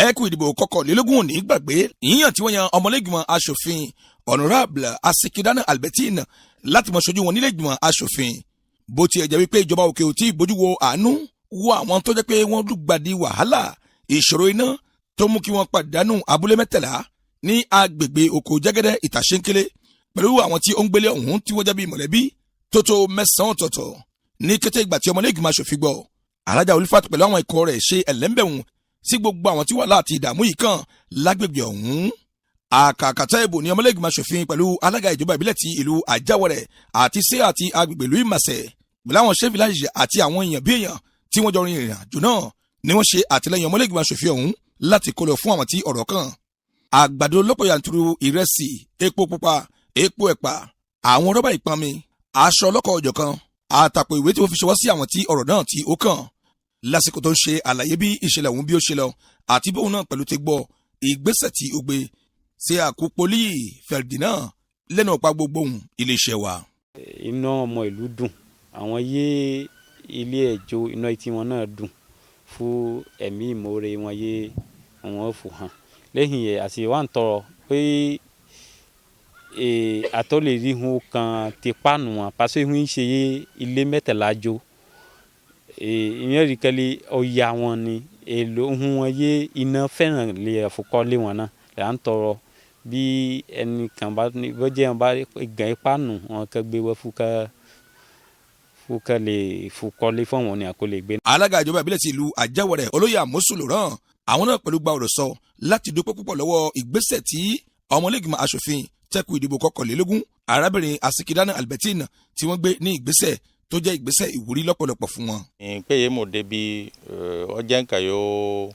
Ẹkùn ìdìbò 21 ò ní gbàgbé yíyàn tí wọ́n yan ọmọlẹ́gbìmọ̀ aṣòfin Honorable Asikidana Albertine láti mọ̀ ṣojú wọn nílẹ̀gbìmọ̀ aṣòfin. Bó tiẹ̀ jẹ́ wípé ìjọba òkè ò tí ì bójú wo àánú wo àwọn tó jẹ́ pé wọ́n lùgbàdì wàhálà ìṣòro iná tó mú kí wọ́n pàdánù abúlé 13 ní agbègbè Oko Jẹ́gẹ́dẹ́ Ìtàṣẹ́ńkélé, pẹ̀lú àwọn tí ó ń gbélé ọ̀hún tí wọ́n jẹ́ bí mọ̀lẹ́bí tó tó 9 ọ̀tọ̀ọ̀tọ̀. Ní kété ìgbà tí ọmọlẹ́gbìmọ̀ aṣòfin gbọ́, Alájà Olúfàt pẹ̀lú àwọn ikọ̀ rẹ̀ ṣe ẹ̀lẹ́ńbẹ̀hùn sí gbogbo àwọn tí wàhálà àti ìdààmú yìí kàn lágbègbè ọ̀hún. Àkàkàtà ìbò ní ọmọlẹ́gbìmọ̀ aṣòfin pẹ̀lú alága ìjọba ìbílẹ̀ ti ìlú Àjáwọ̀rẹ̀ àti sí àti agbègbè ìlú Ìmàṣẹ̀ pẹ̀lú àwọn chef village àti àwọn èèyàn bí èèyàn tí wọ́n jọ rin ìrìn àjò náà ni wọ́n ṣe àtìlẹ́yìn ọmọlẹ́gbìmọ̀ aṣòfin ọ̀hún láti kó lọ fún àwọn tí ọ̀rọ̀ kàn. Àgbàdo lọ́pọ̀ yanturu, ìrẹsì, epo pupa, epo ẹ̀pà, àwọn rọ́bà ìpammi, aṣọ ọlọ́kọ̀ ọ̀jọ̀kan, àtàpọ̀ ìwé tí wọ́n fi ṣọwọ́ sí àwọn tí ọ̀rọ̀ náà tí ó kàn. Lásìkò tó ń ṣe àlàyé bí ìṣẹ̀lẹ̀ ọ̀hún bí ó ṣe lọ àti bóun náà pẹ̀lú ti gbọ́ ìgbésẹ̀ tí ó gbé ṣe àkópolí Ferdinand lẹ́nu ọ̀pá gbogbo ohun iléeṣẹ́ wa. Iná ọmọ ìlú dùn, àwọn yé ilé ẹjọ́ iná tí wọn náà dùn fún ẹ̀mí ìmoore wọn yé wọn fò hàn lẹ́yìn yẹn, àti wà ń tọrọ pé àtọ́ lè rí hun kan ti páànù wọn pàṣẹ hun ṣe yé ilé 13 jó. Ìyẹn rí kẹ́lẹ́ ọ̀ya wọn ni èlò hun wọn yé iná fẹ́ràn lè ẹ̀fọ́kọ́lé wọn náà là ń tọrọ bí ẹnìkan bá bọ́jẹ́ wọn bá gàn páànù wọn kẹ́ gbé wọ́n fún kẹ́ fún kẹ́ lè fún kọ́lé fún wọn ni àkó lè gbé. Alága ìjọba ìbílẹ̀ ti ìlú Àjẹwọ̀rẹ̀, olóyè Àmọ́sù Lòrán, àwọn náà pẹ̀lú gba ọ̀rọ̀ sọ láti dúpẹ́ púpọ̀ lọ́wọ́ ìgbésẹ̀ tí ọmọlẹ́gbìmọ̀ aṣòfin tẹ́kù ìdìbò 21, arábìnrin Asikidana Albertine, tí wọ́n gbé ní ìgbésẹ̀ tó jẹ́ ìgbésẹ̀ ìwúrí lọ́pọ̀lọpọ̀ fún wọn. Péye mo débi ọjẹ́ nǹkan yóò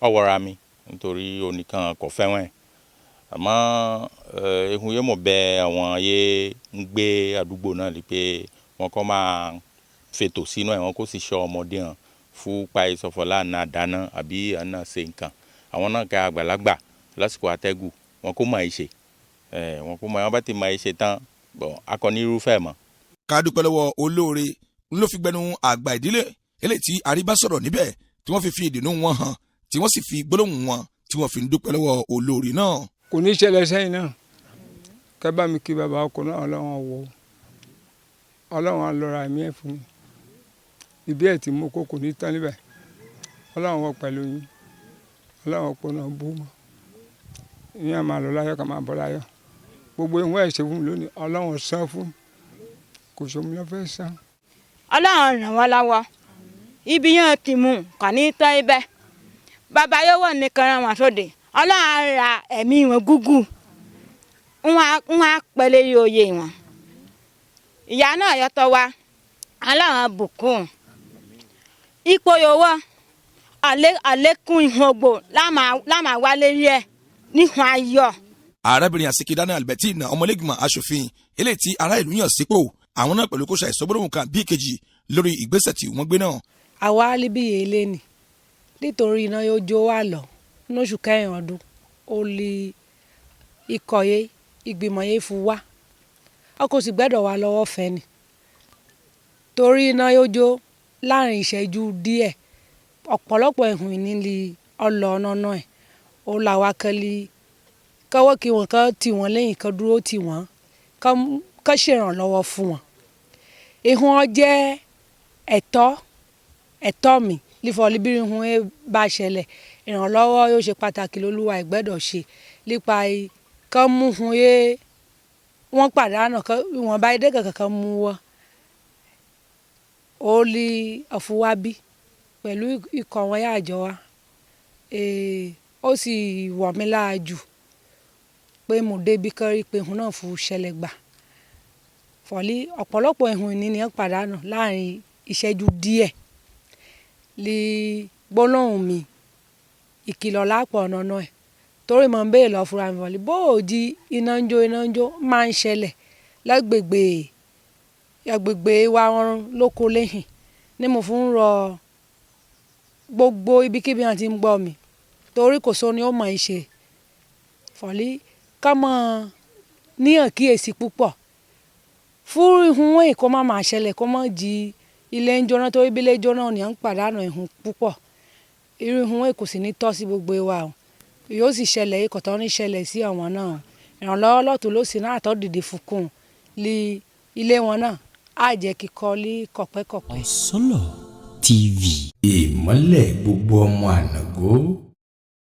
ọwọ́ra mi nítorí oníkan kò fẹ́wọ̀n ẹ̀, àmọ́ ehun yóò mọ̀ bẹ àwọn yé ń gbé àdúgbò náà li pé wọn kọ́ máa fètò sínú ẹ̀, wọn kó sì sọ ọmọdé hàn fún pa ìsọfọlá náà dáná àbí àná ṣe nǹkan. Àwọn náà kẹ́ àgbàlagbà lásìkò àtẹ́gùn, wọn kó mọ̀ ẹ́ ṣe, wọn kó mọ̀ ẹ́. Wọn bá ti mọ̀ ẹ́ ṣe tán bọ̀ akọni irúfẹ́ mọ́. Ká dúpẹ́ lọ́wọ́ olóore ló fi gbẹnu àgbà ìdílé eléyìí tí àríbá sọ̀rọ̀ níbẹ̀ tí wọ́n fi fi ìdùnnú wọn hàn, tí wọ́n sì fi gbólóhùn wọn tí wọ́n fi ń dúpẹ́ lọ́wọ́ olóore náà. Kò ní ṣẹlẹ̀ sẹ́yìn náà. Kẹ́ bá mi kí bàbá ọkọ náà, Ọlọ́run wò Ọlọ́run á lọ́ra ẹ̀mí ẹ̀ fún mi. Ibi ẹ̀ tí mo kó kò ní tán níbẹ̀. Ọlọ́run wọ pẹ̀lú yín, Ọlọ́run ọ̀pọ̀ náà bó mọ́ ìyẹn máa lọ láyọ̀, ká máa bọ̀ láyọ̀. Gbogbo ìwọ̀n ẹ̀ ṣe fún mi lónìí, Ọlọ́run san fún kò sómi lọ́fẹ́ san. Ọlọ́run ràn wọ́n lọ́wọ́, ibi yẹn ti mú kàn ní tán ibẹ̀. Bàbá yóò wọ̀ nìkan ràn wọ́n sóde. Ọlọ́run ra ẹ̀mí wọn gúgù, ń wá pẹ̀lẹ́ oyè wọn. Ìyá náà yọtọ̀ wá, Ọlọ́run bùkún ipò yòówọ́, àlékún ìhun ògbò lámà wálé rí ẹ níhun ayọ̀. Arábìnrin Asikidana Albertine, ọmọlẹ́gbìmọ̀ aṣòfin eléyìí tí ará ìlú yàn sípò, àwọn náà pẹ̀lú kó ṣàìsọ gbólóhùn kan bí ìkejì lórí ìgbésẹ̀ tí wọ́n gbé náà. Àwa líbíyè lẹ́nì nítorí iná yóò jó wà lọ lóṣù kẹrin ọdún ó lè ikọ̀ yẹ ìgbìmọ̀ yẹ fún wa, a kò sì gbẹ́dọ̀ wá lọ́wọ́ fẹ́ ni, torí iná yóò jó láàrin ìṣẹ́jú díẹ̀, ọ̀pọ̀lọpọ̀ ìhùn ìnílì ọlọ́ ọ̀nà ẹ̀ ó làwa kẹ́lí kọ́wọ́ kí wọ́n kọ́ tì wọ́n lẹ́yìn, kọ́ dúró tì wọ́n, kọ́ ṣèrànlọ́wọ́ fún wọn. Ìhun ọ jẹ́ ẹ̀tọ́ ẹ̀tọ́ mi lífọ̀ líbírí ìhun ẹ bá ṣẹlẹ̀, ìrànlọ́wọ́ yóò ṣe pàtàkì lólúwa ìgbẹ́dọ̀ ṣe nípa kọ́ mú hun yé wọ́n pàdánù kọ́ ìwọ̀nba ilé kankan kan mú wọ́n ó lé ọ̀fùwábí pẹ̀lú ikọ̀ wọn yá àjọ wa. Ó sì wọ̀ mí lára jù pé mo débi kọ́ rí pé ìhun náà fún ṣẹlẹ̀ gbà fọ̀lí ọ̀pọ̀lọpọ̀ ìhun ìní ni wọ́n pàdánù láàrin ìṣẹ́jú díẹ̀. Lí gbólóhùn mi, ìkìlọ̀ lápọ̀ ọ̀nà náà ẹ̀ torí mo ń béèrè lọ fúnra mi fọ̀lí bó o di iná ń jó, iná ń jó máa ń ṣẹlẹ̀ lágbègbè agbègbè wa wọn lóko lẹ́yìn ni mo fún ń rọ gbogbo ibikíbi wọn ti ń gbọ́ mi, torí kò sóni ó mọ̀ ẹ́ ṣe fọ̀lí ká mọ̀ níyàn kíyèsí púpọ̀ fún ihun wọ̀nyí kó má máa ṣẹlẹ̀, kó má di ilé ń jóná, torí bí ilé jóná ni à ń pàdánù ihun púpọ̀. Irú ihun kò sì ní tọ́ sí gbogbo wa o. Yóò sì ṣẹlẹ̀ ikọ̀ tó ní ṣẹlẹ̀ sí àwọn náà. Ìrànlọ́wọ́ lọ́tùn lósì náà tó dìde fúnkún lí ilé wọn náà á jẹ́ kíkọ́ lí kọ̀pẹ́kọ̀pẹ́. Ọ̀sọ́lọ̀ TV. Ìmọ́lẹ̀ gbogbo ọmọ Ànàgó.